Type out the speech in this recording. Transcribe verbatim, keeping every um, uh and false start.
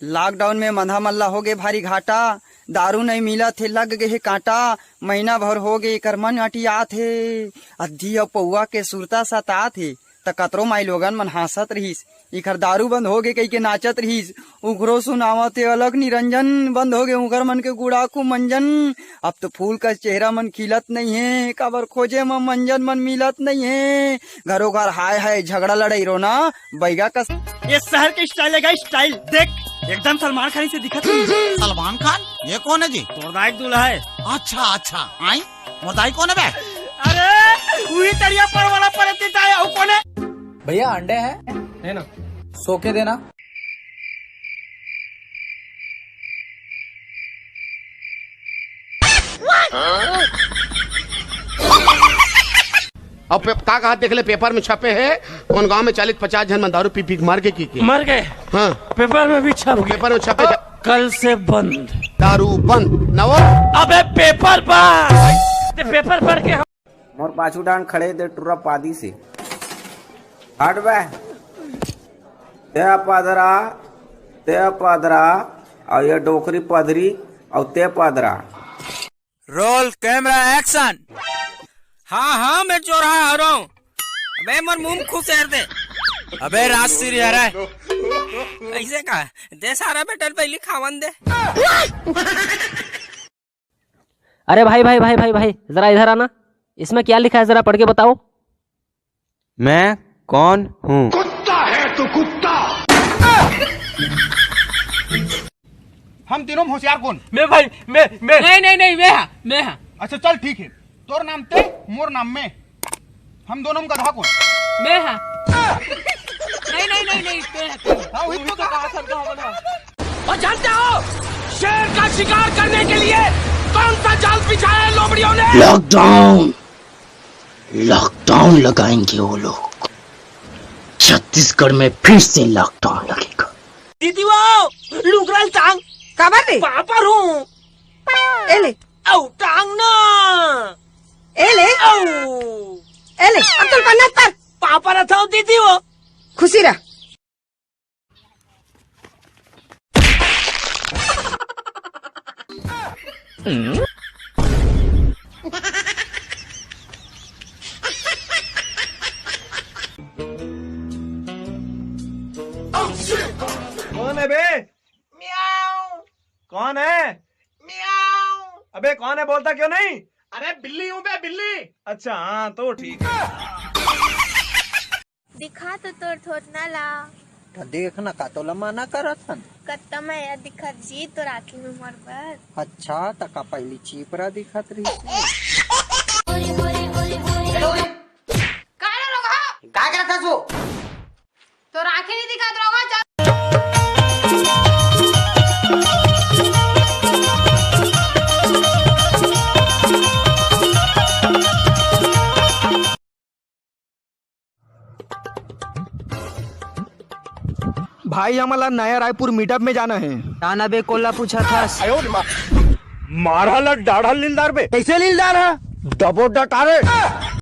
Lockdown में मंधा मन ला होगे भारी घाटा, दारू नइ मिलत हे, लग गे हे कांटा। महीना भर होगे एकर मन अटियात हे, अद्धी अउ पौवा के सुरता सतात हे। त कतरो माईलोगन मन हाँसत रिहिस, इखर दारू बंद होगे कहिके नाचत रिहिस। उखरो सुनावत हे अलख निरंजन, बंद होगे उखर मन के गुड़ाखू मंजन। अब तो फूल कस चेहरा मन खिलत नइ हे, काबर खोजे म मंजन मन मिलत नइ हे। घरो घर हाय हाय झगड़ा लड़ाई रोना, बैगा कस। ये शहर के स्टाइल है गाइस, स्टाइल देख, एकदम सलमान खान से दिखत नहीं। सलमान खान? ये कौन है जी? तोर दाई के दूल्हा है। अच्छा अच्छा, आई मोर दाई कौन है बे? अरे वही तरिया पर वाला परती ताय, अउ कौन है? भैया, अंडे हैं? है ना। सो के देना। अब पे-, का कहा देख ले, पेपर में छपे है, कौन गांव में चालीस पचास झन मन दारू पी पी के मर गए की, की? मर गए। हाँ। पेपर में भी छप गए। पेपर में छपे है। कल से बंद। दारू बंद। ना वो। अबे पेपर बंद। ते पेपर पढ़ के हम मोर पाछू डांग खड़े दे टुरा पादी से। हट बे। ते पादरा, ते पादरा, अउ ये डोकरी पदरी, अउ ते पादरा। Roll camera action. हाँ हाँ, मैं चोरहा हरौं। अबे मोर मुंह खुसेर दे। अबे राजश्री हरे। कैसे का? दे सारा बेटन पहली खावन दे। अरे भाई भाई भाई भाई भाई, जरा इधर आना। इसमें क्या लिखा है, जरा पढ़ के बताओ। मैं कौन हूँ? कुत्ता है तू, कुत्ता। हम तीनों में होशियार कौन? मैं भाई, मैं, मैं। नहीं, नहीं, नहीं, मैं हा, मैं हा। अच्छा चल ठीक है, तोर नाम ते, मोर नाम मैं। हम दोनों में गधा कौन? मैं हा। नहीं, नहीं, नहीं, नहीं, तू है, तू। हाँ, वही तो कहा था, कहा बना। और जानते हो, शेर का शिकार करने के लिए कौन सा जाल बिछाया है लोमड़ियों ने? लॉकडाउन, लॉकडाउन लगाएंगे वो लोग। छत्तीसगढ़ में फिर से लॉकडाउन लगेगा। दीदी वो लुगराल टांग। काबर रे? पापर हूँ। ए ले। औ टांग ना। ए ले। औ। ए ले, अब तो पन्ना पर। पापर था दीदी वो। खुशी रह। कौन है बे? म्याऊ। कौन है? म्याऊ। अबे कौन है, बोलता क्यों नहीं? अरे बिल्ली हूँ बे, बिल्ली। अच्छा हाँ, तो ठीक है। दिखा तो तोर थोथना ला। त देख ना, का तोला मना करत हन? कत्ता मया दिखत जी तोर आँखी में मोर बर। अच्छा, त का पहली चीपरा दिखत रही? का रे रोगहा? का करत हस वो? तोर आँखी नहीं दिखत रोगहा, चल। भाई, हमन ला नया रायपुर मीटअप में जाना है। जाना बे, कोला पूछा था। मारा ला डाढ़ा लीलदार बे। कैसे लीलदार है? डबो डटारे।